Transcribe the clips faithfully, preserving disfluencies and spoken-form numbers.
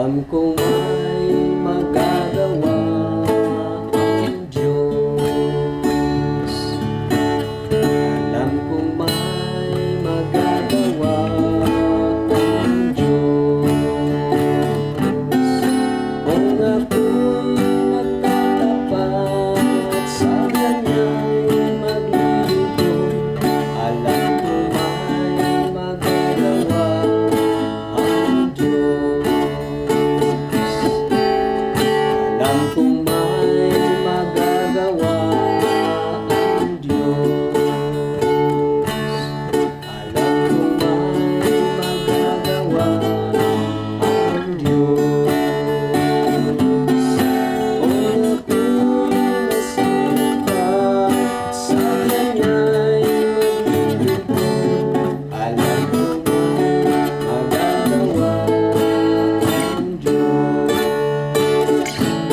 Alam kong may magagawa ang Diyos. Alam kong may magagawa ang Diyos. Kung ako'y magtatapat sa Kanya'y maglilingkod, alam kong may magagawa ang Diyos. Alam kong may magagawa ang Diyos. Alam kong may magagawa ang Diyos. Kung ako'y masipa sa Kanya'y maglilingkod, alam kong magagawa ang Diyos.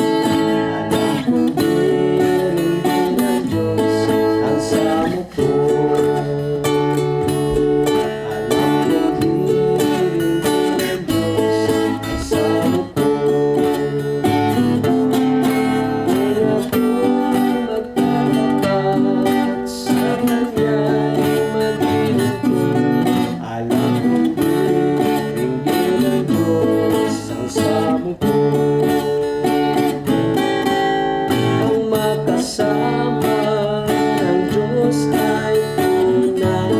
Alam kong diring-diring ng Diyos ang samok ko. Alam kong diring-diring ng Diyos ang samok ko. Kaya kung magtatapat sa Kanya'y maglilingkod, alam kong diring-diring ng Diyos ang samok ko. Ang makasama ng Diyos ay tunay.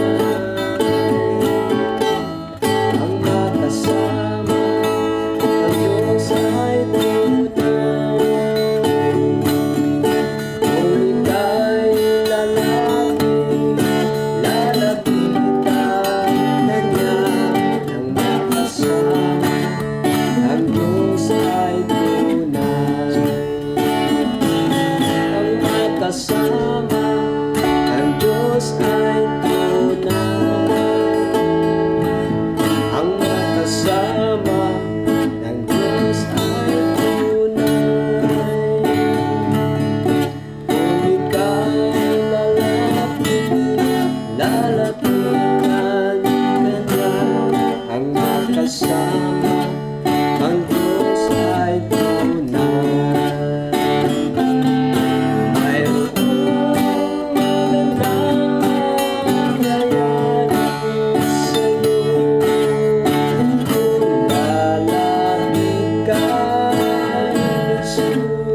Ang makasama ng Diyos ay tunay. Kung ika'y lalapit, lalapitan ka niya. Ang makasama ng Diyos ay tunay. Ang makasama ng Diyos ay tunay. Ang makasama ng Diyos ay tunay. Kung ika'y lalapit, lalapitan ka niya. Ang makasama ng Diyos ay tunay. Mayroong magandang mangyayari sa'yo kung lalapit ka kay Jesus.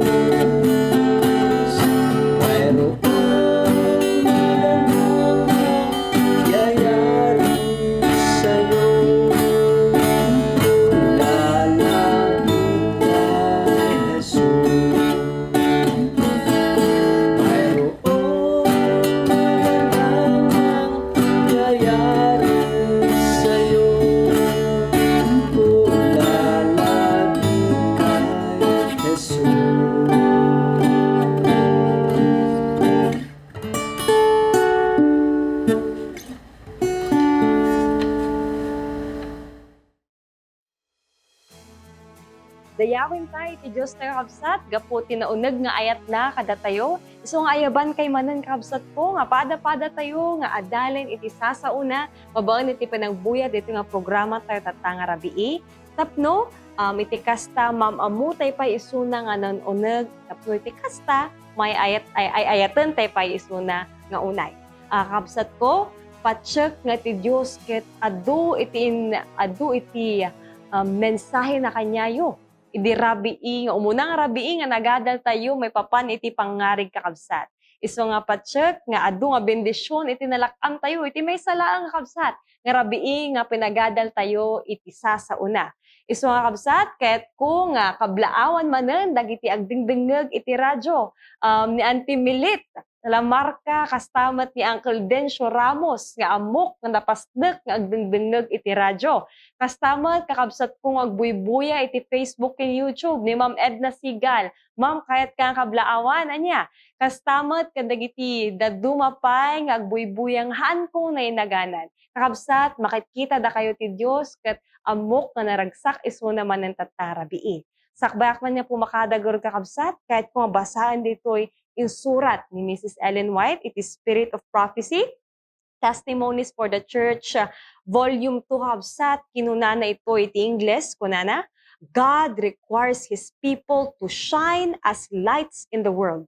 Mayroong magandang mangyayari sa'yo kung lalapit ka kay Jesus. Mayroong magandang mangyayari sa'yo kung lalapit ka kay Jesus. Dayawenta iti Diostayo, kakabsat, gapu ti nauneg nga ayatna kadatayo. Isu nga ayabankay manen, kakabsatko, nga pada-padatayo nga adalen iti sasaona babaen iti panagbuya ditoy nga programatayo tatta nga rabii. Tapno, um, iti kasta, maam-ammotay pay isuna nga naun-uneg. Tapno iti kasta, maay-ayat-, ay, ay-ayatentay pay isuna nga unay. Ah, kakabsatko, patiek nga ti Dios ket adu iti in-, adu iti, ah, mensahena kaniayo. Idi rabii nga, umuna nga rabii nga nagadaltayo maipapan iti pangngarig, kakabsat. Isu nga patiek nga adu nga bendision iti nalak-amtayo iti maysa laeng, kakabsat, nga rabii nga pinagadaltayo iti sasaona. Isu nga, kakabsat, kayatko nga kablaawan manen dagiti agdengdengngeg iti radyo, um, ni Auntie Milit Lamarca, kasta met ni Uncle Dencio Ramos nga ammok nga napasnek nga agdengdengngeg iti radyo. Kasta met, kakabsatko nga agbuybuya iti Facebook ken YouTube, ni Ma'am Edna Sigal. Ma'am, kayatka nga kablaawan, ania? Kasta met kadagiti dadduma pay nga agbuybuya nga haanko nainaganan. Kakabsat, makitkita dakayo ti Dios ket ammok nga naragsak isuna manen tatta nga rabii. Sakbayak man nga pumakadagur, kakabsat, kayatko nga basaen ditoy insurat ni Missus Ellen White iti Spirit of Prophecy, Testimonies for the Church, uh, Volume two, kabsat. Kinunana ito iti Ingles, kunana, God requires His people to shine as lights in the world.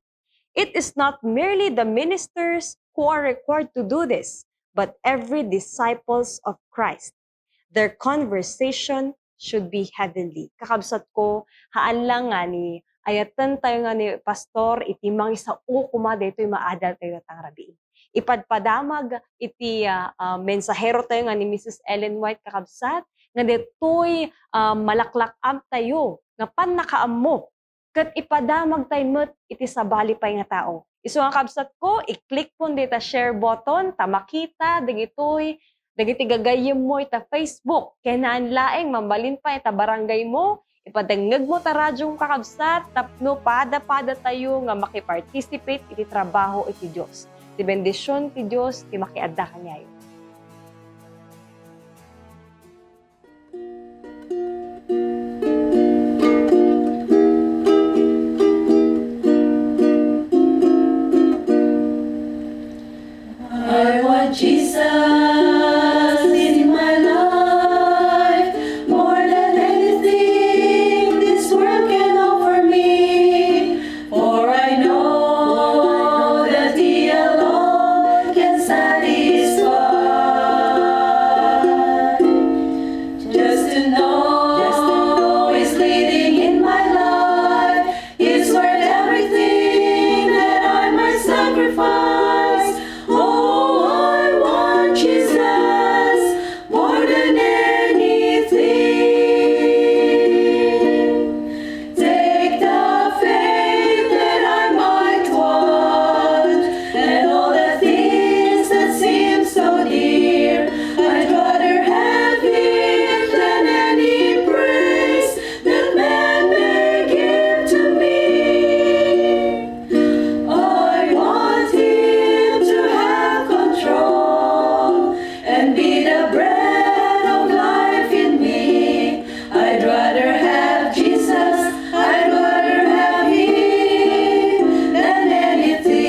It is not merely the ministers who are required to do this, but every disciples of Christ. Their conversation should be heavenly. Kakabsat ko, haan lang nga ni ayaten tayo nga ni Pastor iti mangisao koma daytoy maadal tayo tang rabii. Ipadpadamag iti, ah, ah, mensahero tayo nga ni Missus Ellen White, kakabsat, nga daytoy, ah, malaklak-am tayo nga pannakaammo ket ipadamag tayo met iti sabali pay nga tao. Isu nga, kabsat ko, i-click pon dita share button ta makita dagitoy, dagiti gagayyemmo ita Facebook. Ken haan laeng, mabalin pay ita barangaymo, ipadengngegmo ta radio, kakabsat, tapno pada-pada tayo nga makiparticipate iti trabaho iti Dios. Ti bendision ti Dios ti makiadda kaniayo. I want Jesus in my life more than anything this world can offer me. For I know that He alone can satisfy. Just to know, just to know He's leading in my life is worth everything that I might sacrifice. Oh, I want Jesus more than anything. Take the faith that I might want, and all the things that seem so dear. I'd rather have it than any praise that man may give to me. I want Him to have control and be the bread of life in me. I'd rather have Jesus, I'd rather have Him than anything.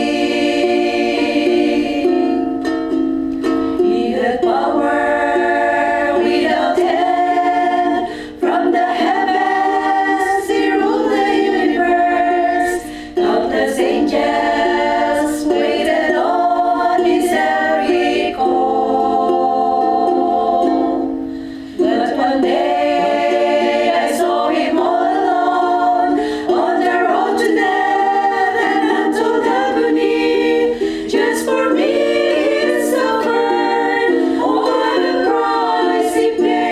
He had power without end. From the heavens He ruled the universe. Countless angels waited on His every call. But one day I saw Him all alone on the road to death and untold agony. Just for me He suffered, oh, what a price He paid.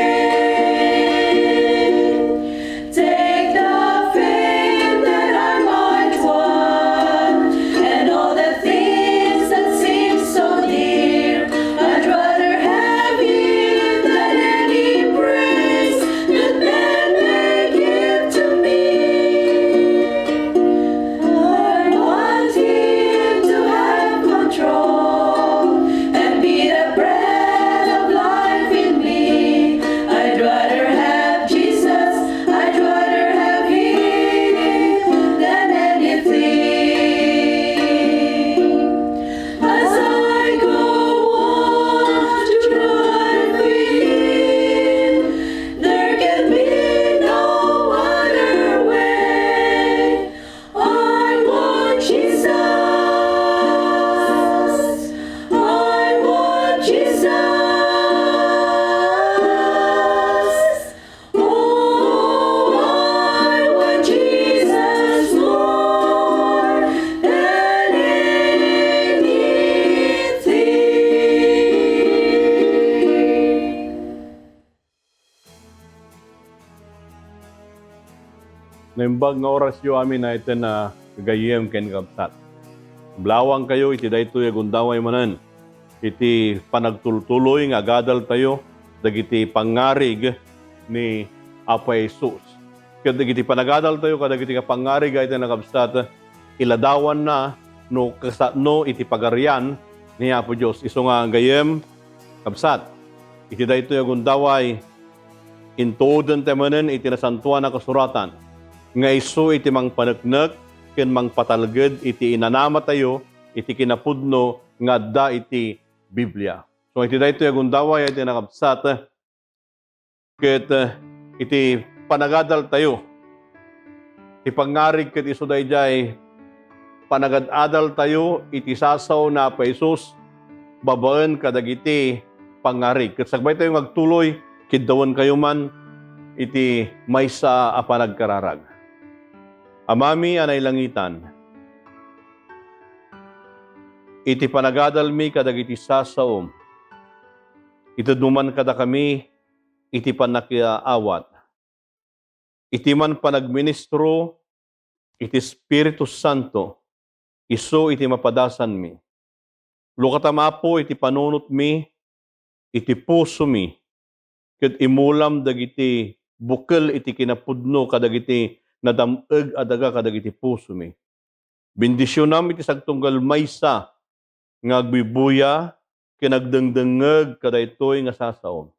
Take the fame that I might want, and all the things that seem so dear. I'd rather have Him than any praise that man may give to me. I want Him to have control and be the bread of life in me. I'd rather have Jesus, I'd rather have Him than anything. As I go on to try faith, there can be no other way. I want Jesus. I want Jesus. Oh, I want Jesus more than anything. Naimbag nga orasyo amin a iti nagayyem ken kabsat. Blawangkayo iti daytoy a gundaway manen iti panagtultuloy nga agadaltayo dagiti pangngarig ni Apo Jesus. Ket dagiti panagadaltayo kadagiti pangngarig a iti nakabsat, iladawanna no kasano iti Pagarian ni Apo Dios. Isu nga gayyem, kabsat, iti daytoy a gundaway, intuoden ta manen iti Nasantoan a Kasuratan nga isu iti mangpaneknek ken mangpatalged iti inanamatayo iti kinapudno nga adda iti Biblia. So, iti daytoy a gundaway, iti nakabsat, ket, eh, iti panagadaltayo. Ti pangngarig ket isu daydiay panagad-adaltayo iti sasaona a Apo Jesus babaen kadagiti pangngarig. Ket sakbaytayo nga agtuloy, kiddawenkayo man iti maysa a panagkararag. Amami a nailangitan, iti panagadalmi kadagiti sasaom, itedmo man kadakami iti pannakiaawat. Iti man panagministro iti Espiritu Santo, isu iti mapadasanmi. Lukatam, Apo, iti panunotmi, iti pusomi, ket imulam dagiti bukel iti kinapudno kadagiti nadam-eg a daga kadagiti pusomi. Bendisionam iti sagtunggal maysa nga agbubuya ken agdengdengngeg kadaytoy nga sasaom.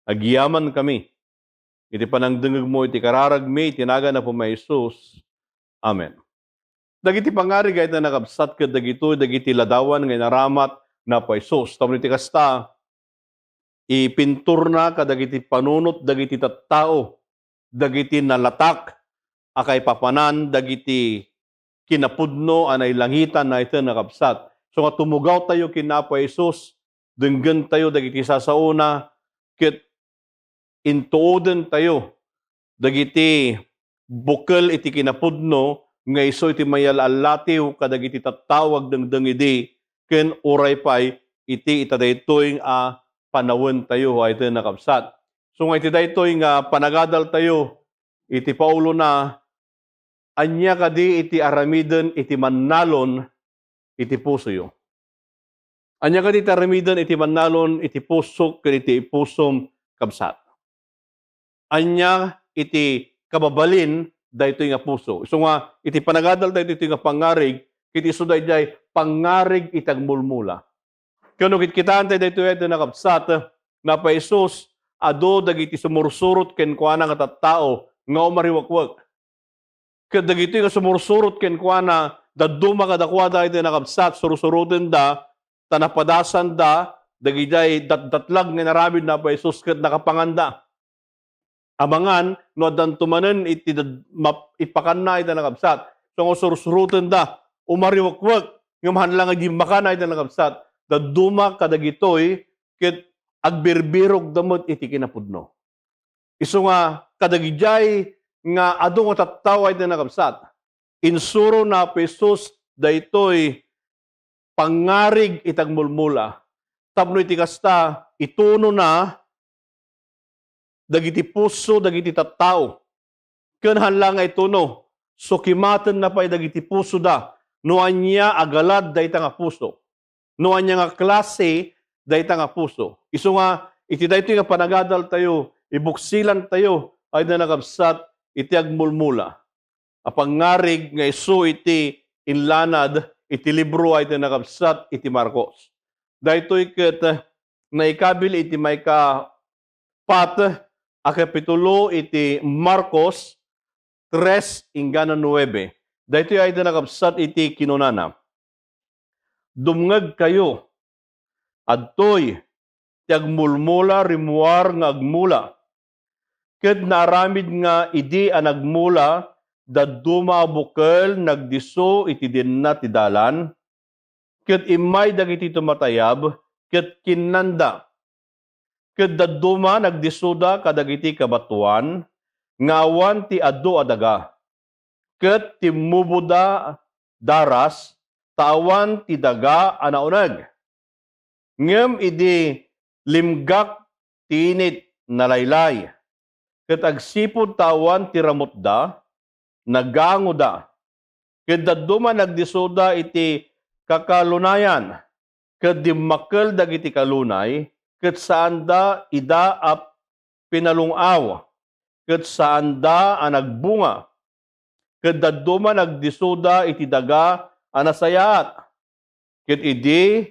Agyamankami iti panangdengngegmo iti kararagmi iti nagan Apo Jesus. Amen. Dagiti pangngarig a ita nakabsat ket dagitoy dagiti ladawan nga inaramat ni Apo Jesus. Tapno iti kasta, ipinturna kadagiti panunot dagiti tattao, dagiti nalatak a kaipapanan dagiti kinapudno a nailangitan a ita nakabsat. So nga tumugawtayo ken Apo Jesus, denggentayo dagiti sasaona, ket intuodentayo dagiti bukel iti kinapudno nga isu iti mayal-allatiw kadagiti tattao agdengdeng idi, ken uray pay iti ita daytoy a panawentayo a ita nakabsat. So nga iti daytoy nga panagadaltayo iti paulona, ania kadi iti aramiden iti mannalon iti pusoyo? Ania kadi iti aramiden iti mannalon iti pusok ken iti pusom, kabsat? Ania iti kababalin daytoy nga puso? Isu nga iti panagadal daytoy nga pangngarig, ket isu daydiay pangngarig iti agmulmula. Ken no kitkitaen tayo daytoy a nakabsat, ni Apo Jesus, adu dagiti sumursurot kenkuana nga tattao nga umariwekwek. Ket dagitoy nga sumursurot kenkuana, dadduma kadakuada iti nakabsat, sursurotenda, ta napadasanda dagidiay datdatlag nga inaramid ni Apo Jesus ket nakapanganda. Amangan no addanto manen iti dad-, map-, ipakanna iti nakabsat. So nga sursurotenda, umariwekwek, ngem haan lang nga dimmakana iti nakabsat, dadduma kadagitoy ket agbirbirokda met iti kinapudno. Isu nga kadagidiay nga adu nga tattao a iti nakabsat, insuro ni Apo Jesus daytoy pangngarig iti agmulmula. Tapno iti kasta, itunona dagiti puso dagiti tattao. Ken haan lang nga ituno, sukimatenna pay dagiti pusoda no ania a galad dayta nga puso. No ania nga klase dayta nga puso. Isu nga, iti daytoy nga panagadaltayo, ibuksilantayo a iti nakabsat iti agmulmula a pangngarig nga isu iti inlanad iti libro a iti nakabsat iti Marcos. Daytoy ket naikabil iti maikapat a kapitulo iti Marcos tres inggana nuebe. Daytoy a iti nakabsat iti kinunana, "Dumngegkayo, adtoy ti agmulmula rimmuar nga agmula. Ket naaramid nga idi a nagmula, dadduma a bukel nagdisso iti denna ti dalan, ket immay dagiti tumatayab ket kinnanda. Ket dadduma nagdissoda kadagiti kabatoan nga awan ti adu a daga, ket timmuboda daras ta awan ti daga a nauneg. Ngem idi limgak ti init, nalaylay, ket agsipud ta awan ti ramutda, nagangoda. Ket dadduma nagdissoda iti kakalunayan, ket dimmakkel dagiti kalunay, ket saanda ida a pinalung-aw, ket saanda a nagbunga. Ket dadduma nagdissoda iti daga a nasayaat. Ket idi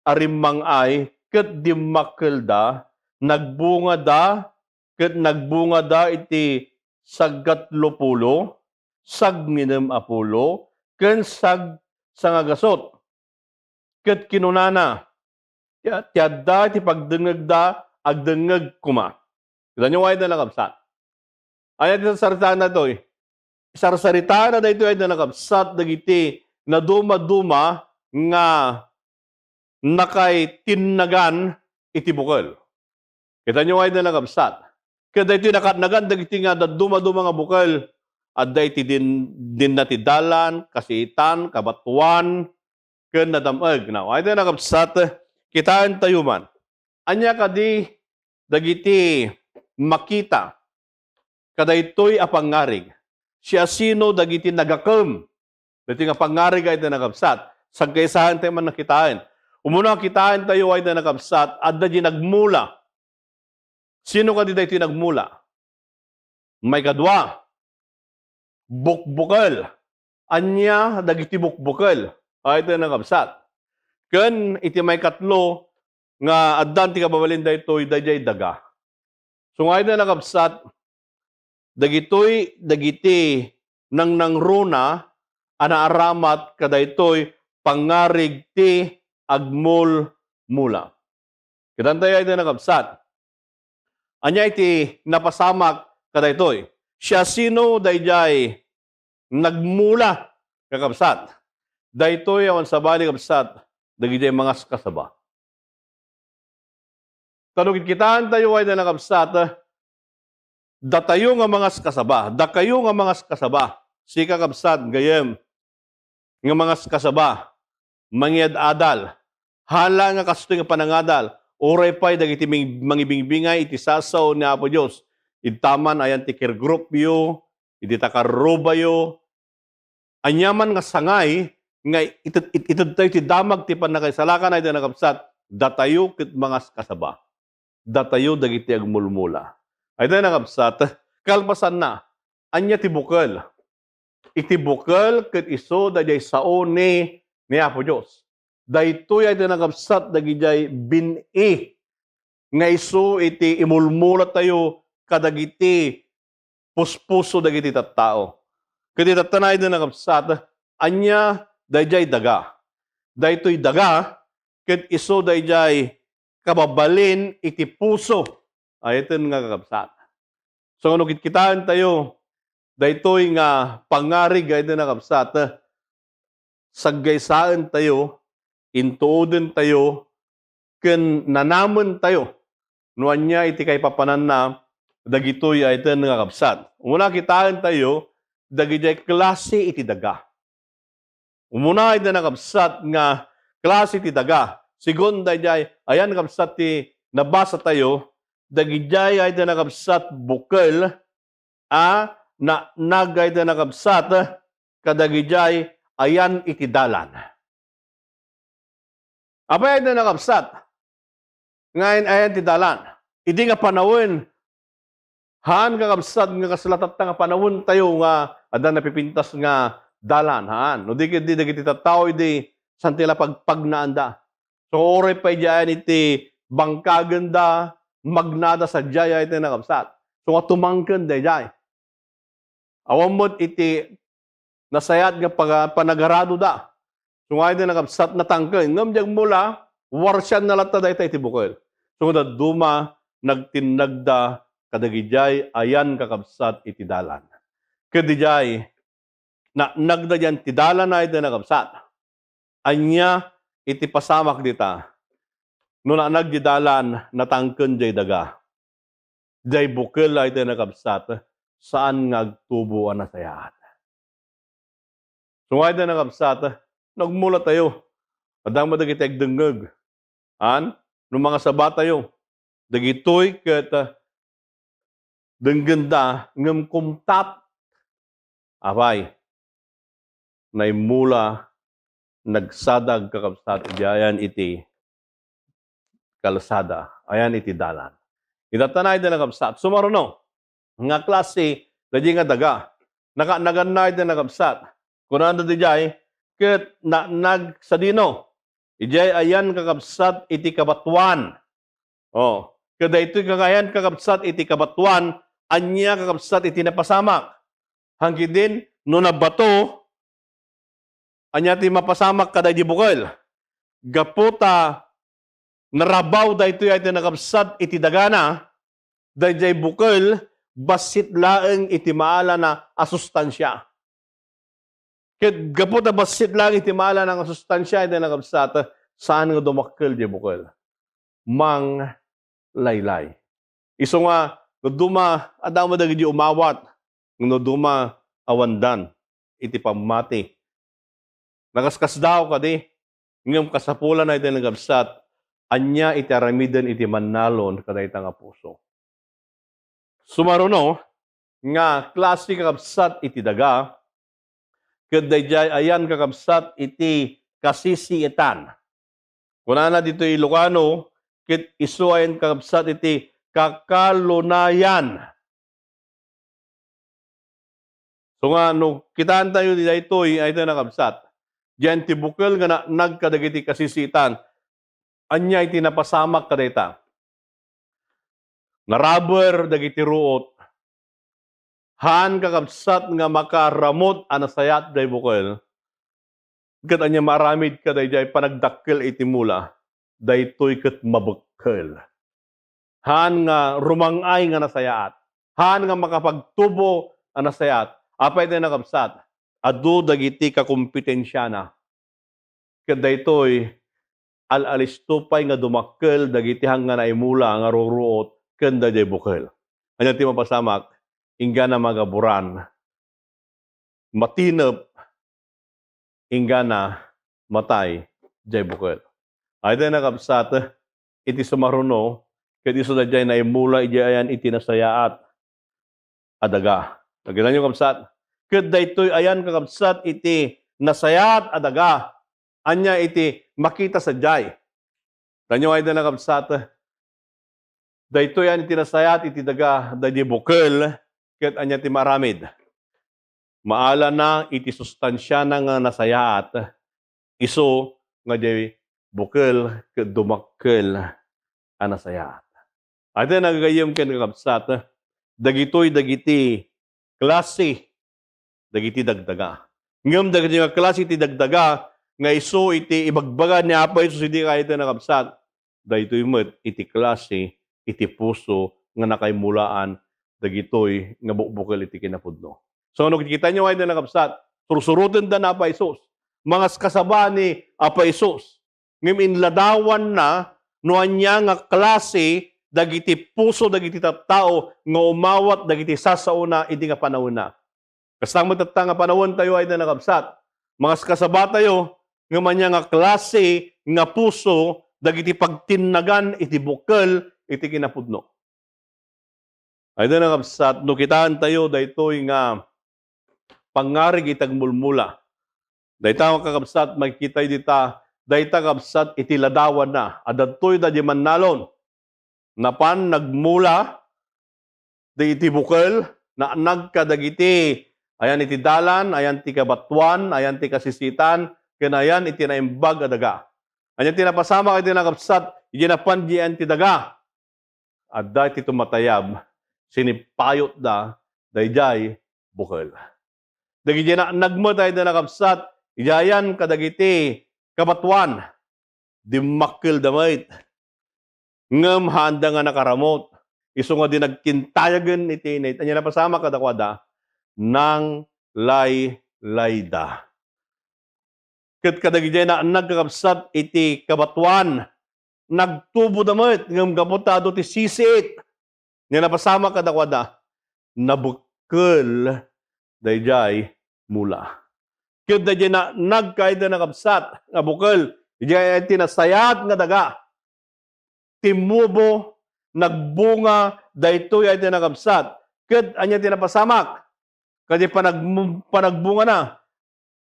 a rimmang-ay ket dimmakkelda, nagbungada, ket nagbungada iti saggatlo pulo, sagnginem a pulo, ken sagsangagasut." Ket kinunana, "Ti, ti adda iti pagdengngegda, agdengngeg koma." Kitaenyo, ay da nakabsat. Ania ti sarsaritaen daytoy? Sarsaritaenna daytoy ay nakabsat dagiti nadumaduma nga nakaitinnagan iti bukel. Kitaenyo ay nakabsat. Ket daytoy nakaatnagan dagiti nga dadduma-duma nga bukel, adda iti din-, dinna ti dalan, kasiitan, kabatuan, ken nadam-eg. Now, ay nakabsat, kitaentayo man. Ania kadi dagiti makita kadaytoy a pangngarig? Siasino dagiti nagakem? Daytoy nga pangngarig ay nakabsat. Sagkaisaentayo man nakitaen. Umuna, kitaentayo ay nakabsat, adda di nagmula. Sino kadi daytoy nagmula? Maikadua, bukbukel. Ania dagiti bukbukel? Ay, iti nakabsat. Ken iti maikatlo nga addan ti kababalin daytoy, daydiay daga. So, nga iti nakabsat, dagitoy dagiti nangnangruna a naaramat kadaytoy pangngarig ti agmulmula. Kitaentayo ay nakabsat. Ania iti napasamak kadaytoy? Siasino daydiay nagmula, kakabsat? Daytoy awan sabali, kabsat, dagidiay mangaskasaba. Ta no kitkitaentayo ay nakabsat, datayo nga mangaskasaba, dakayo nga mangaskasaba, sika, kabsat, gayyem, nga mangaskasaba, mangiad-adal. Hala nga kastoy nga panangadal, uray pay dagiti ming-, mangibingbingay iti sasao ni Apo Dios. Idtaman ayan ti care groupyo, iti takarrubayo, aniaman nga sangay nga ited-, it-, itedtayo ti damag ti pannakaisalakan ay nakabsat, datayo ket mangaskasaba. Datayo dagiti agmulmula. Ay nakabsat, kalpasanna, ania ti bukel? Iti bukel ket isu daydiay sao ni, ni Apo Dios. Daytoy ay ti nakabsat dagidiay bin-i nga isu iti imulmulatayo kadagiti puspuso dagiti tattao. Ket itattana ay nakabsat, ania daydiay daga? Daytoy daga ket isu daydiay kababalin iti puso. Ay iten nga kakabsat. So, no kitkitaentayo, daytoy nga pangngarig ay iten nga kakabsat, saggaysaentayo, intuodentayo, ken nanamentayo no ania iti kaipapananna dagitoy ay iten nga kakabsat. Umuna, kitaentayo dagidiay klase iti daga. Umuna, ay iten nga kakabsat nga klase ti daga. Segun daydiay ayan, kabsat, ti nabasatayo, dagidiay ay iten nga kakabsat bukel a naanag ay iten nga kakabsat kadagidiay ayan iti dalan. Apay ay iten nga kakabsat nga ayan, ayan ti dalan? Idi nga panawen, haan, kakabsat, nga kasla tatta nga panawentayo nga adda napipintas nga dalan, haan. No di ket di dagiti tattao idi saan ti la pagpagnaanda. So, uray pay diay ayan iti bangkagenda, magnada sadiay ay iten nga kakabsat. So, nga tumangken daydiay. Awan met iti nasayaat nga paga-, panagaradoda. So, nga iti nakabsat, natangken. Ngem diay agmula, warsianna latta dayta iti bukel. So, dadduma, nagtinnagda kadagidiay ayan, kakabsat, iti dalan. Ket idiay naanagda diyan ti dalan ay iti nakabsat. Ania iti pasamak dita? No naanag di dalan, natangken diay daga. Diay bukel ay iti nakabsat, saan nga agtubo a nasayaat. So, nga iti nakabsat, nagmulatayo. Adda met dagiti agdengngeg. Haan? No mangasabatayo, dagitoy ket, ah, denggenda ngem kumtat. Apay, naimmula, nagsadag, kakabsat, idiay ayan iti kalsada, ayan iti dalan. Itattana iti nakabsat. Sumaruno, nga klase daydiay nga daga? Nakaanaganna iti nakabsat. Kunana daydiay, ket naanag sadino? Idiay ayan, kakabsat, iti kabatuan. Oh, ket daytoy nga ayan, kakabsat, iti kabatuan, ania, kakabsat, iti napasamak? Haan ketdin, no nabato, ania ti mapasamak kadaydi bukel? Gapu ta narabaw daytoy ay ti nakabsat iti dagana, daydiay bukel bassit laeng iti maalana a sustansia. Ket gapu ta bassit laeng iti maalana a sustansia, iti nakabsat, saan nga dumakkel diay bukel. Manglaylay. Isu nga, no duma, adda met dagiti umawat, no duma, awandan iti pammati. Nakaskasdaaw kadi, ngem kasapulanna iti nakabsat, ania iti aramiden iti mannalon kadayta nga puso. Sumaruno nga klase kakabsat iti daga, ket daydiay ayan kakabsat iti kasisiitan. Kunana ditoy Ilocano, ket isu ayan kakabsat iti kakalunayan. So nga, no, kitaan tayo di daytoy, ay tayo nakabsat. Diyan ti bukel nga naanag kadagiti kasisiitan. Ania iti napasamak kadayta? Naraber dagiti ruot. Haan kakabsat nga makaramut a nasayaat diay bukel. Ket ania maaramid kadaydiay panagdakkel iti mula? Daytoy ket mabekkel. Haan nga rumang-ay nga nasayaat. Haan nga makapagtubo a nasayaat. Apay ti nakabsat? Adu dagiti kakompetensiana. Ket daytoy, al-alisto pay nga dumakkel dagiti haan nga naimula nga ruruot ken daydiay bukel. Ania ti mapasamak? Inggana magaburan. Matinep, inggana matay diay bukel. Ay, daydiay nakabsat, iti sumaruno, ket isu daydiay naimula idiay ayan iti nasayaat a daga. Nakitayo, kabsat? Ket daytoy ayan, kakabsat, iti nasayaat a daga. Ania iti makita sadiay? Tanyo ay da nakabsat. Daytoy ayan iti nasayaat iti daga, daydi bukel, ket ania ti maaramid? Maalana iti sustansiana nga nasayaat, isu nga diay bukel ket dumakkel a nasayaat. Ay, dayta nagagayyem ken kakabsat, dagitoy dagiti klase dagiti dagdaga. Ngem dagiti nga klase ti dagdaga nga isu iti ibagbaga ni Apo Jesus idi kayat nakabsat, daytoy met iti klase iti puso nga nakaimulaan dagitoy nga bukbukel iti kinapudno. So, no kitaenyo ay da nakabsat, sursurotenda ni Apo Jesus. Mangaskasaba ni Apo Jesus. Ngem inladawanna no ania nga klase dagiti puso dagiti tattao nga umawat dagiti sasaona idi nga panawenna. Kasta met tatta nga panawen tayo ay da nakabsat. Mangaskasaba tayo ngem ania nga klase nga puso dagiti pagtinnagan iti bukel iti kinapudno. Ay da nakabsat, no kitaan tayo daytoy nga pangngarig iti agmulmula. Dayta nga kakabsat, makikita dita, dayta kabsat iti ladawanna. Adda toy da di mannalon. Napan nagmula di iti bukel, naanag kadagiti ayan iti dalan, ayan ti kabatuan, ayan ti kasisitan, ken ayan iti naimbag a daga. Ania ti napasamak iti nakabsat, iti napan di ayan ti daga? Adda iti tumatayab, sinipayotda daydiay bukel. Dagiti naanag met ay da nakabsat, idiayan kadagiti kabatuan, dimmakkelda met. Ngem haanda nga nakaramut, isu nga di nagkintayagen iti init. Ania napasamak kadakuada? Nanglaylayda. Ket kadagiti naanag kakabsat iti kabatuan, nagtuboda met, ngem gapu ta adu ti sisiit, nga napasamak kadakuada, nabekkel daydiay mula. Ket daydiay naanag kayda nakabsat nga bukel, idiay ti nasayaat nga daga, timmubo, nagbunga, daytoy ay ti nakabsat. Ket ania ti napasamak? Kadi panag-, panagbungana,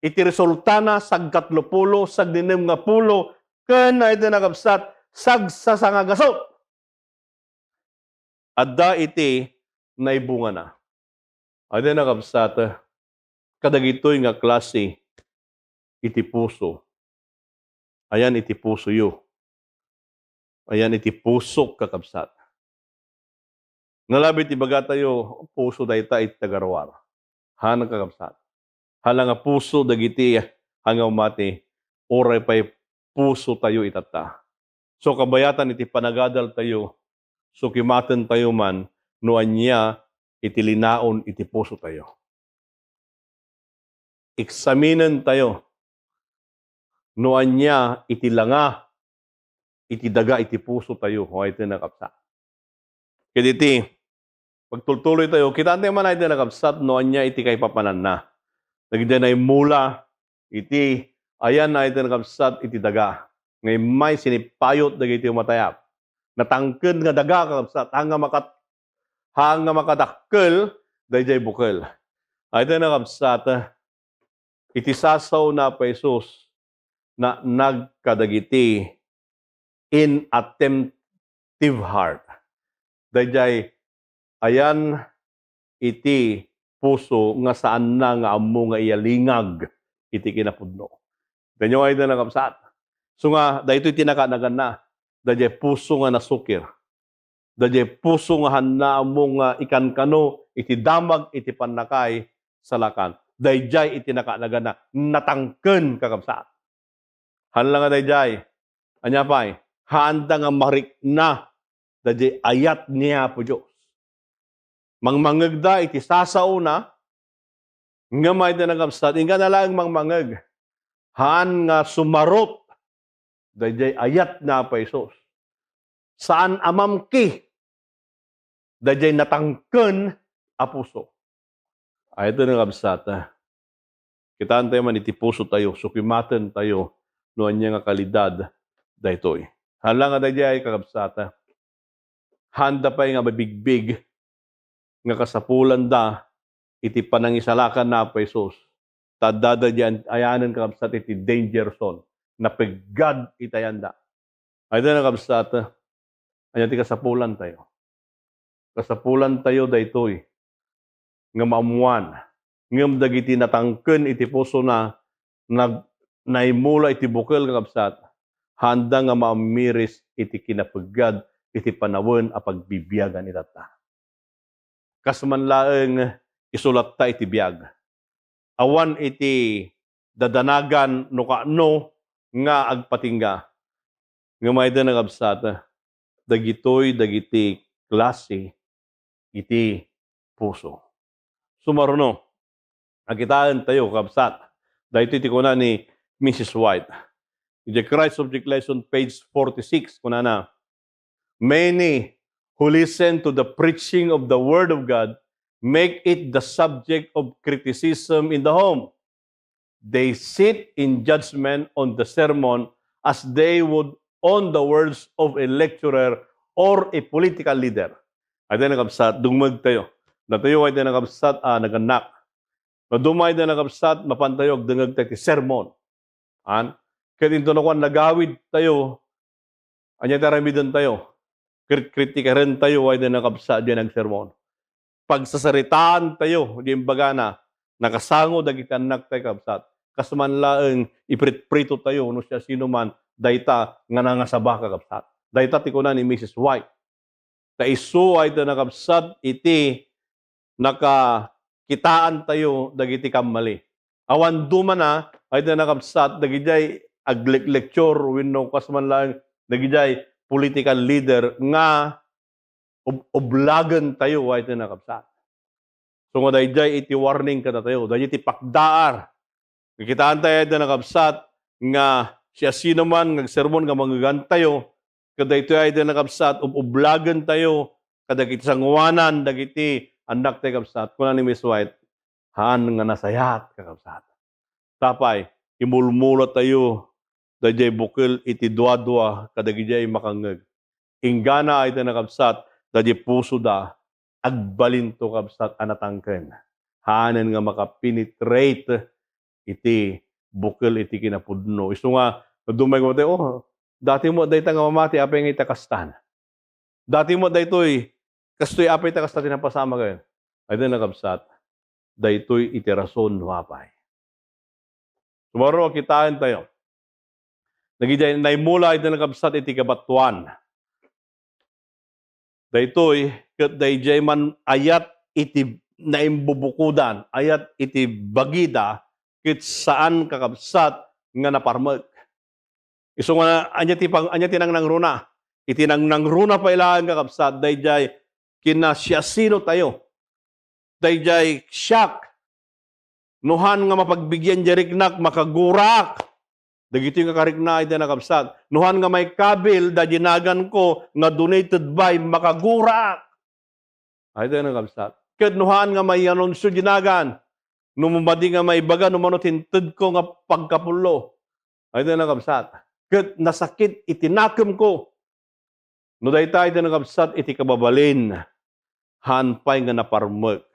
iti resultana, sagkatlo pulo, sagdinnem nga pulo, ken ay ti nakabsat, sagsasangagasut. Adda iti naibungana. Ay ti nakabsat, kadagitoy nga klase iti puso. Ayan iti pusoyo. Ayan iti pusok, kakabsat. Nalabit ibagatayo, puso dayta iti tagaruar. Haan, kakabsat. Hala nga puso dagiti haan nga umati, uray pay puso tayo itatta. So, kabayatan iti panagadal tayo, so kimaten tayo man no ania iti linaon iti pusotayo. Eksaminentayo no ania iti langa iti daga iti pusotayo, o ay ti nakapsa. Ket iti pagtultuloytayo, kitaentayo man ay ti nakapsat no ania iti kaipapananna. Dagiti naimula iti ayan ay ti nakapsat iti daga. Nga immay sinipayot dagiti umatayap. Natangken nga daga, kakabsat, haan nga makat-, haan nga makadakkel daydiay bukel. Ay ti nakabsat, iti sasaona Apo Jesus, naanag kadagiti inattentive heart. Daydiay ayan iti puso nga saanna nga ammo nga iyalingag iti kinapudno. Daytoy ay da nakabsat. So nga, daytoy ti nakanaganna. Daydiay puso nga nasukir. Daydiay puso nga haanna ammo nga ikankano iti damag iti pannakaisalakan. Daydiay iti nakanaganna. Natangken, kakabsat. Haan la nga daydiay. Ania pay? Haanda nga marikna daydiay ayat ni Apo Dios. Mangmangngegda iti sasaona, ngem ay ti nakabsat, inggana laeng mangmangngeg. Haan nga sumarot daydiay ayat ni Apo Jesus. Saan a mamki daydiay natangken a puso. Ay ti nakabsat, ah. Kitaentayo man iti pusotayo, sukimatentayo no ania nga kalidad daytoy. Hala nga daydiay, kakabsat, ah. Haanda pay nga mabigbig nga kasapulanda iti panangisalakan ni Apo Jesus. Ta adda daydiay ayanen, kakabsat, iti danger zone. Napeggad iti ayanda. Ay, daydiay, kakabsat, ania ti kasapulantayo? Kasapulantayo daytoy nga maammuan. Ngem dagiti natangken iti pusona, nag-, naimula iti bukel, kakabsat, haanda nga maammiris iti kinapeggad iti panawen a pagbibiagan itatta. Kas man laeng isu latta iti biag. Awan iti dadanagan no kaano nga agpatingga. Ngem ay da nakabsat, dagitoy dagiti klase iti puso. Sumaruno, akitaentayo, kabsat, daytoy ti kuna ni Missus White. Iti Christ Object Lesson, page forty-six, kunana, "Many who listen to the preaching of the Word of God make it the subject of criticism in the home. They sit in judgment on the sermon as they would on the words of a lecturer or a political leader." Ay, daydiay, nakabsat, dumngegtayo. Datayo ay, daydiay, nakabsat, a nagannak. No dumay, daydiay, nakabsat, mapantayo agdengngeg ti sermon. An? Ket inton nakuan, nagawidtayo, ania ti aramidentayo? Krit-, kritikarentayo, ay, daydiay, nakabsat, diay nagsermon. Pagsasaritaantayo, diay imbagana, nakasango dagiti annaktayo, kabsat. Kas man laeng ipritpritotayo no siasinoman dayta nga nangasaba, kakabsat. Dayta ti kuna ni Missus White. Ta isu ay ti nakabsat iti nakakitaantayo dagiti kammali. Awan dumana ay ti nakabsat dagidiay agleklektur wenno kas man laeng dagidiay political leader nga ub-, ublagentayo ay ti nakabsat. So nga daydiay iti warning kadatayo, daydiay ti pakdaar. Kitaentayo ay da nakabsat nga siasinoman nga agsermon nga mangngegantayo, ket daytoy ay da nakabsat, ub-, ublagentayo kadagiti sangoanan, dagiti annaktayo, kabsat. Kuna ni Miss White, "Haan nga nasayaat, kakabsat." Tapay, imulmulatayo daydiay bukel iti duadua kadagidiay makangngeg. Inggana ay ti nakabsat, daydiay pusoda, agbalinto, kabsat, a natangken. Haanen nga makapenetrate iti bukel iti kinapudno. Isu nga, dumay ko, "Oh, dati met dayta nga mamati, apay nga ita kastan? Dati met daytoy, kastoy, apay ta kasta ti napasamagen?" Ay, dayta nakabsat, daytoy iti rason no apay. Sumaro, kitaentayo. Dagidiay naimula iti nakabsat iti kabatoan. Daytoy, ket daydiay man ayat iti naimbubukodan, ayat iti bagida, ket saan, kakabsat, nga naparmek. Isu nga, ania ti pang-, ania ti nangnangruna? Iti nangnangruna pay laeng, kakabsat, daydiay kinasiasinotayo. daydiay siak. No han nga mapagbigian diay riknak, makagurak. Dagitoy nga karikna, ay dayta a kabsat. No han nga maikabil daydiay naganko nga donated by, makagurak. Ay dayta a kabsat. Ket no han nga maianunsio diay nagan, no madi nga maibaga no mano ti intedko nga pagkapullo. Ay dayta a kabsat. Ket nasakit iti nakemko. No dayta, ay dayta a kabsat, iti kababalin, han pay nga naparmek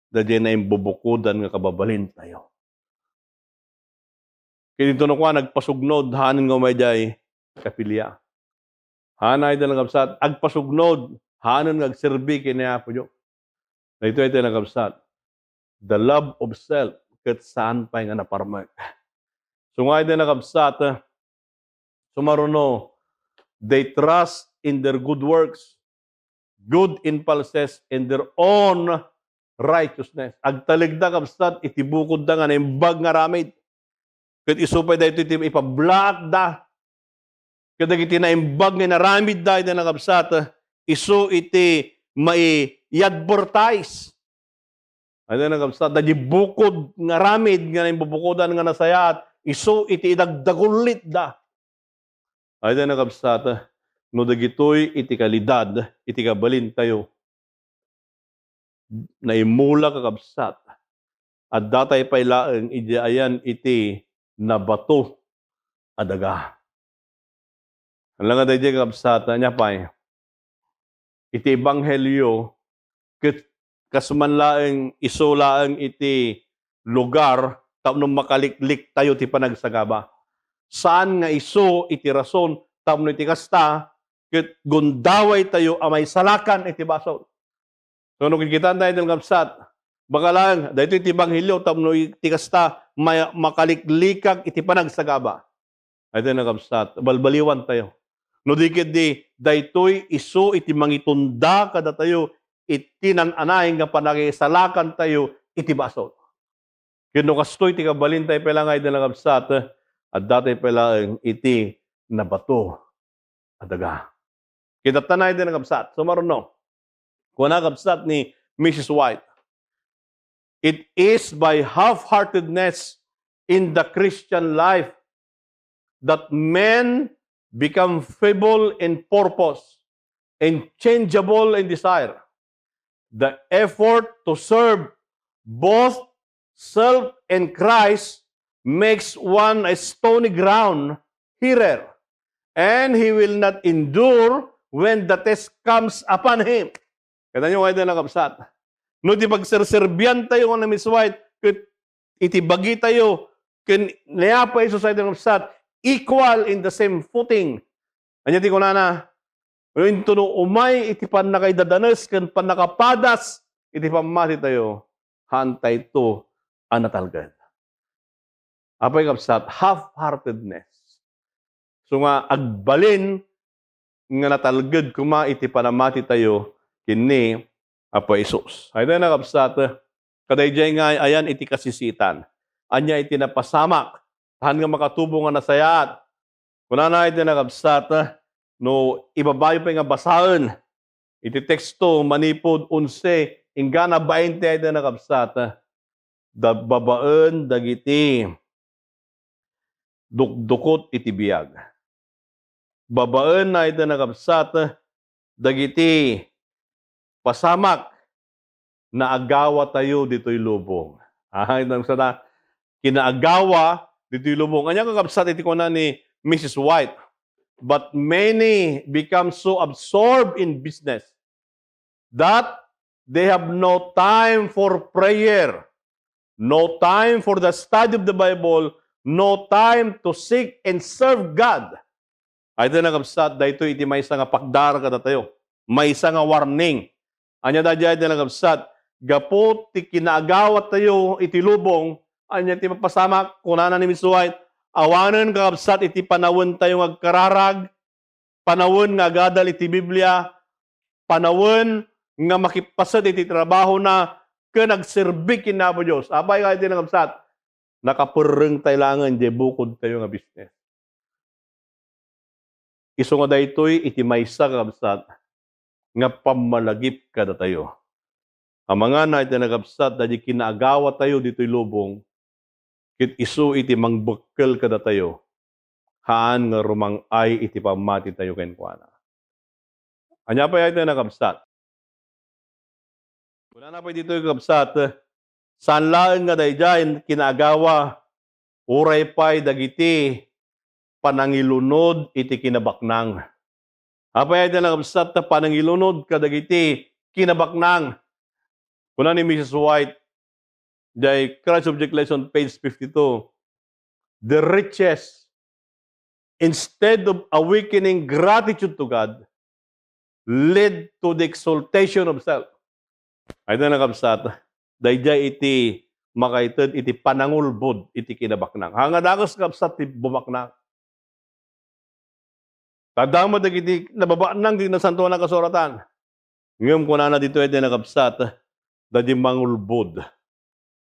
daydiay naimbubukodan nga kababalintayo. Ket inton kua, agpasugnod, hanen nga umay diay kapilia. Hanen, ay dayta a kabsat, agpasugnod, hanen nga agserbi ken ni Apo Dios. Daytoy, ay dayta a kabsat, the love of self, ket saan pay nga naparmek. So nga, ay dayta a kabsat, sumaruno, they trust in their good works, good impulses, and their own righteousness. Agtalekda, kabsat, iti bukodda nga naimbag nga aramid. Ket isu pay daytoy ti ipablaatda kadagiti naimbag nga inaramidda, ay dayta a kabsat, isu iti mai-advertise. Ay dayta a kabsat, daydiay bukod nga aramid nga naimbubukodan nga nasayaat, isu iti idagdagullitda. Ay dayta a kabsat, no dagitoy iti kalidad iti kabalintayo, naimulak a kabsat, addatay pay laeng idiay ayan iti nabato a daga. Ala nga daydiay, kabsat, ania pay? Iti ebanghelio, ket kas man laeng isu laeng iti lugar tapno makalikliktayo ti panagsagaba. Saan nga isu iti rason tapno iti kasta, ket gundawaytayo a maisalakan iti basol. So, no kikitaentayo, ay dayta a kabsat, baka laeng, daytoy ti ebanghelio tapno iti kasta, ma-, makaliklikak iti panagsagaba. Ay dayta a kabsat, balbaliwantayo. No di ketdi, daytoy isu iti mangitunda kadatayo iti nan-anayon nga panangisalakantayo iti basol. Ket no kastoy ti kabalintayo pay laeng, ay dayta a kabsat, addatay pay laeng iti nabato a daga. Kitattayo, ay dayta a kabsat, sumaruno. Kuna, kabsat, ni Missus White, "It is by half-heartedness in the Christian life that men become feeble in purpose and changeable in desire. The effort to serve both self and Christ makes one a stony ground hearer, and he will not endure when the test comes upon him." Kitaenyo, ay dayta a kabsat. No ti pagserserbiantayo nga ni Missus White, ket iti bagitayo ken ni Apo Jesus, ay dayta a kabsat, equal in the same footing. Ania ti kunana? Intono umay iti pannakaidadanes ken pannakapadas iti pammatitayo, haantayto a natalged. Apay, kabsat, half-heartedness. So nga, agbalin nga natalged koma iti panammatitayo ken ni Apo Jesus. Ay dayta a kabsat, kadaydiay nga ayan iti kasisitan. Ania iti napasamak? Saan nga makatubo nga nasayaat? Kunana, ay dayta a kabsat, no ibabayo pay nga basaen iti teksto manipud onse inggana bainte, ay dayta a kabsat, da-, babaen dagiti dukdukot iti biag. Babaen, ay dayta a kabsat, dagiti pasamak naagawatayo ditoy lubong. Ay, nang sana, kinaagawa ditoy lubong. Ania, kakabsat, iti kuna ni Missus White? "But many become so absorbed in business that they have no time for prayer, no time for the study of the Bible, no time to seek and serve God." Ay dayta a kabsat, daytoy iti maysa nga pagdar kadatayo, maysa nga warning. Ania daydiay, ay dayta a kabsat? Gapu ti kinaagawatayo iti lubong, ania ti mapasamak? Kunana ni Missus White, awanen, kakabsat, iti panawentayo nga agkararag, panawen nga agadal iti Biblia, panawen nga makippaset iti trabahona ken agserbi ken ni Apo Dios. Apay nga iti nakabsat? Nakaperrengtay laengen diay bukodtayo nga business. Isu nga daytoy iti maysa, kakabsat, nga pammalagip kadatayo. Amangan iti nakabsat, daydi kinaagawatayo ditoy lubong, ket isu iti mangbekkel kadatayo, haan nga rumang-ay iti pammatitayo kenkuana. Ania pay iti nakabsat? Kunana pay ditoy, kabsat, saan laeng nga daydiay kinaagawa, uray pay dagiti panangilunod iti kinabaknang. Apay iti nakabsat ta panangilunod kadagiti kinabaknang? Kuna ni Missus White, diay Christ Object Lesson, page fifty-two, "The richest, instead of awakening gratitude to God, lead to the exaltation of self." Ay, ita nakabsat, daydiay iti makaited iti panangulbod iti kinabaknang. Haan nga dakes, kabsat, ti bumaknang. Tadama dagiti nababaknang ti Nasantoan a Kasuratan. Ngem kunana ditoy iti nakabsat, daydi mangulbod.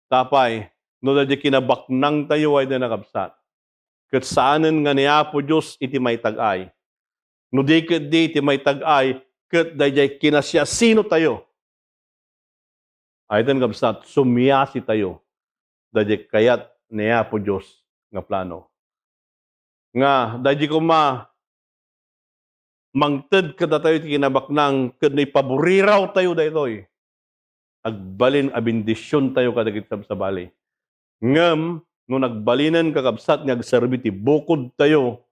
Apay, no daydi kinabaknangtayo ay di nakabsat, ket saanen nga ni Apo Dios iti maitag-ay. No di ketdi iti maitag-ay, ket daydiay kinasiasinotayo. Ay di nakabsat, sumiasitayo daydi kayat ni Apo Dios nga plano. Nga, daydi koma, mangted kadatayo iti kinabaknang, ket no ipaburirawtayo daytoy, agbalin a bendisiontayo kadagiti sabsabali. Ngem no nagbalinen, kakabsat, nga agserbi ti bukodtayo,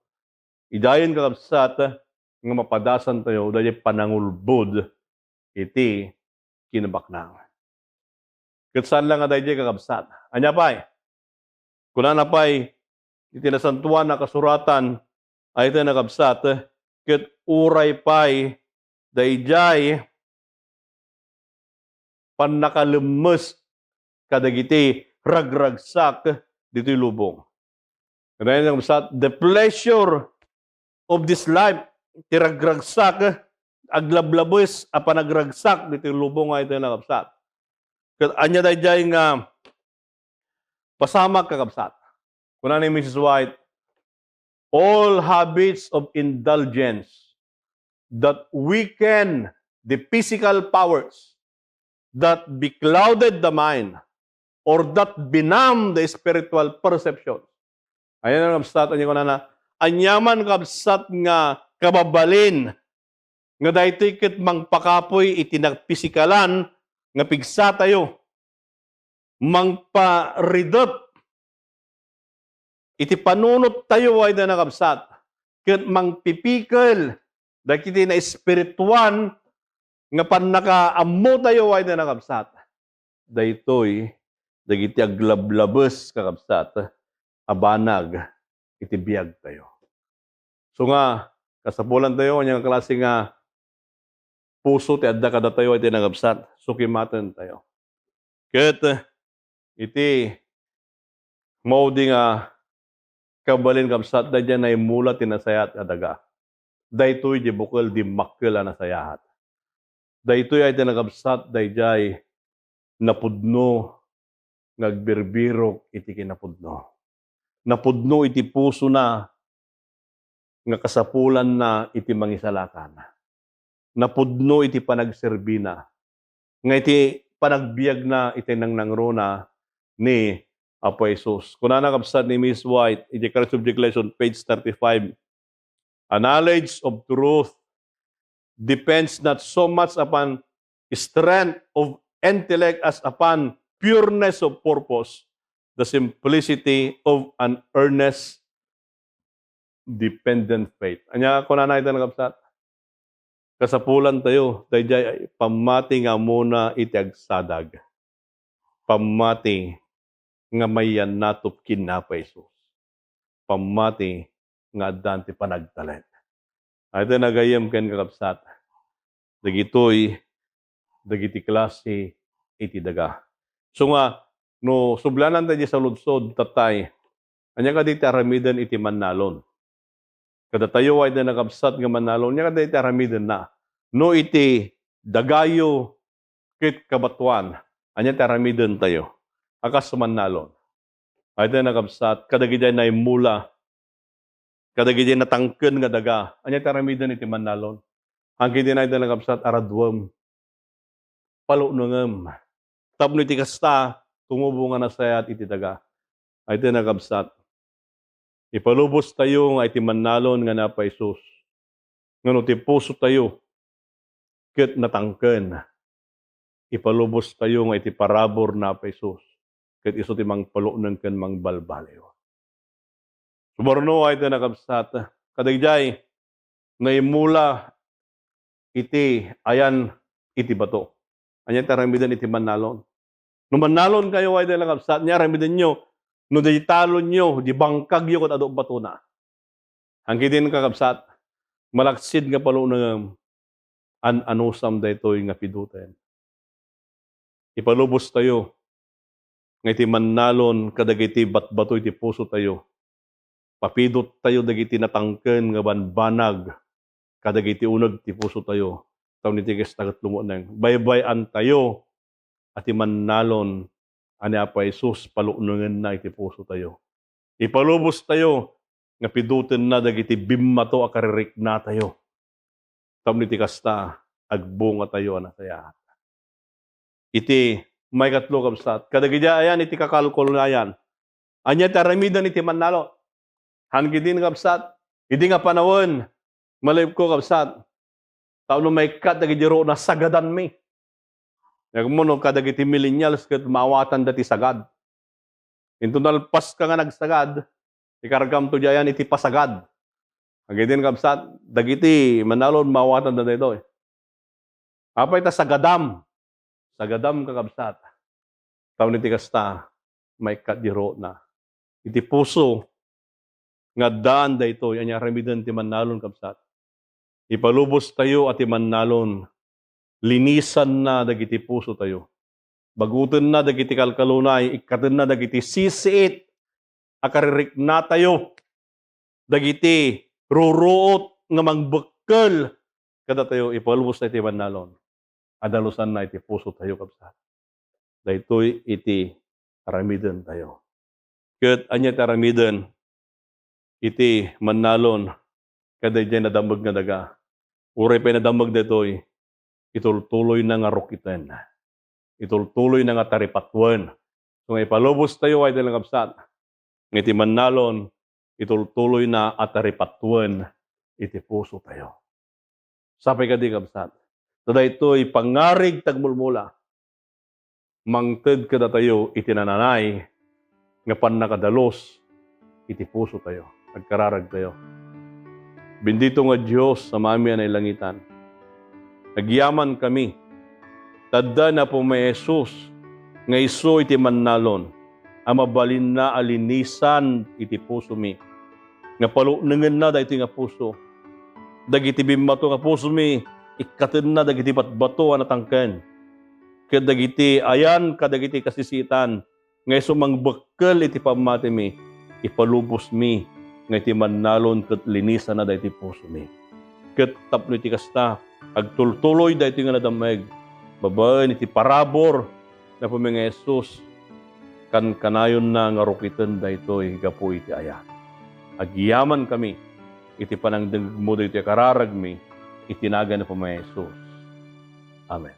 idayen, kakabsat, nga mapadasantayo daydi panangulbod iti kinabaknang. Ket saan la nga daydi, kakabsat. Ania pay? Kunana pay iti Nasantoan a Kasuratan, ay iti nakabsat, ket uray pay daydiay pannakalemmes kadagiti ragragsak ditoy lubong. Ket ay nakabsat, the pleasure of this life, ti ragragsak, aglablabes a panagragsak ditoy lubong ay iti nakabsat. Ket ania daydiay nga pasamak, kakabsat? Kuna ni Missus White, "All habits of indulgence that weaken the physical powers, that beclouded the mind, or that benumb the spiritual perceptions." Ayan ang kabsat, anya kunana, aniaman kabsat nga kababalin nga daytoy ket mangpakapuy iti nagpisikalan nga pigsatayo, mangparidep iti panunottayo ay da nakabsat, ket mangpipikel dagiti naespirituan nga pannakaammotayo ay da nakabsat. Daytoy dagiti aglablabes, kakabsat, a banag iti biagtayo. So nga, kasapulantayo, ania nga klase nga puso ti adda kadatayo iti nagabsat, sukimatentayo. Ket iti maudi nga kabalin, kabsat, daydiay naimmula ti nasayaat a daga. Daytoy di bukel dimmakkel a nasayaat. Daytoy ay ti nagabsat daydiay napudno nga agbirbirok iti kinapudno. Napudno iti pusona nga kasapulanna iti mangisalakan. Napudno iti panagserbina, nga iti panagbiagna iti nangnangruna ni Apo Jesus. Kunana kabsat ni Miss White, iti Christ Object Lesson, page thirty-five, "A knowledge of truth depends not so much upon strength of intellect as upon pureness of purpose, the simplicity of an earnest, dependent faith." Ania kunana ita nakabsat? Kasapulantayo daydiay pammati nga ammona iti agsadag. Pammati nga maiyannatop ken Apo Jesus. Pammati nga addan ti panagtalek. Ay, ita nagayyem ken kakabsat. Dagitoy, dagiti klase iti daga. So nga, no sublanan tayo sa ludsod, tatay, ania kadi ti aramiden iti mannalon? Kadatayo ay da nakabsat nga mannalon, ania kadi ti aramidenna? No iti dagayo ket kabatoan, ania ti aramidentayo a kas mannalon? Ay da nakabsat, kadagiti naimmula, kadagiti natangken nga daga, ania ti aramiden iti mannalon? Haan kadi ay da nakabsat, araduem, palunongem, Tapno iti kasta, tumubo nga nasayaat iti daga. Ay, ti nakabsat. Ipalubostayo nga iti mannalon nga ni Apo Jesus. Ngano ti pusotayo ket natangken. Ipalubostayo nga iti parabur ni Apo Jesus. Ket isu ti mangpalukneng ken mangbalbaliw. Suborno ay ti nakabsat. Kadagijay, naimula iti ayan iti bato. Ania ti aramiden iti mannalon? No mannalon kayo, ay dala kabsat, nia aramidenyo, no di talonyo, di bangkagyo ket adu batona. Angkidin kakabsat, malaksid nga paluknengem, an-anusam daytoy nga piduten. Ipalubostayo nga iti mannalon kadagiti batbato iti pusotayo. Papidottayo dagiti natangken nga banbanag kadagiti uneg ti pusotayo. Tapno iti kasta ket lumukneng. Baybay-antayo a ti mannalon a ni Apo Jesus paluknengenna iti pusotayo. Ipalubostayo nga pidutenna dagiti bimmato a kaririknatayo. Tapno iti kasta, agbungatayo a nasayaat. Iti maikatlo, kabsat, kadagiti ayan iti kakalkulayan. Ania ti aramiden iti mannalon? Haan ketdin, kabsat, idi nga panawen, malipko, kabsat, tapno maikkat dagiti ruotna, sagadanmi. Ngem no kadagiti millennials ket maawatanda ti sagad. Inton nalpaska nga nagsagad, ikargamto diay ayan iti pasagad. Agitin, kabsat, dagiti mannalon, maawatanda daytoy. Apay ta sagadam? Sagadam, kakabsat. Tapno iti kasta, maikkat di ruotna. Iti puso nga addaan daytoy, ania aramiden ti mannalon, kabsat? Ipalubostayo a ti mannalon, linisanna dagiti pusotayo. Bagutenna dagiti kalkalunay, ikkatenna dagiti sisiit a kaririknatayo, dagiti ruruot nga mangbekkel kadatayo, ipalubos ti mannalon. Adalusanna iti pusotayo, kabsat. Daytoy iti aramidentayo. Ket ania ti aramiden iti mannalon kadaydiay nadameg nga daga? Uray pay nadameg daytoy, itultuloyna nga rukiten. Itultuloyna nga taripatuen. So nga ipalubostayo, ay dala kabsat, nga iti mannalon, itultuloyna a taripatuen iti pusotayo. Sapay kadi, kabsat, ta daytoy pangarig ti agmulmula. Mangted kadatayo iti nananay nga pannakadalus iti pusotayo. Agkararagtayo. Bendito nga Dios, Amami a nailangitan, agyamankami ta adda ni Apomi a Jesus nga isu iti mannalon a mabalinna a linisan iti pusomi, nga paluknengenna daytoy nga puso. Dagiti bimmato nga pusomi, ikkatenna dagiti batbato a natangken. Ket dagiti ayan kadagiti kasisiitan nga isu mangbekkel iti pammatimi, ipalubosmi nga iti mannalon ket linisanna daytoy pusomi. Ket tapno iti kasta, agtultuloy daytoy nga nadam-eg babaen iti parabur ni Apomi nga Jesus, kankanayonna nga rukiten daytoy gapu iti ayat. Agyamankami iti panangdengngegmo daytoy a kararagmi iti nagan ni Apomi nga Jesus. Amen.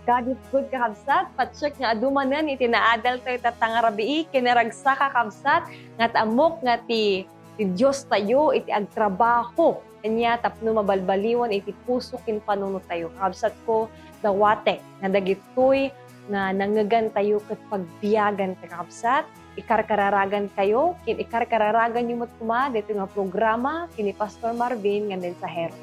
God is good, kakabsat. Patsek nga adu manen iti naadaltayo tatta nga rabii, ken naragsak, kakabsat, nga ta-, ammok nga ti, ti Diostayo iti agtrabaho ania tapno mabalbaliwen iti puso ken panunotayo. Kakabsatko, dawatek nga dagitoy nga nangngegantayo ket pagbiagantayo, kakabsat. Ikarkararagantayo ken ikarkararaganyo met koma daytoy nga programa ken ni Pastor Marvin nga mensahero.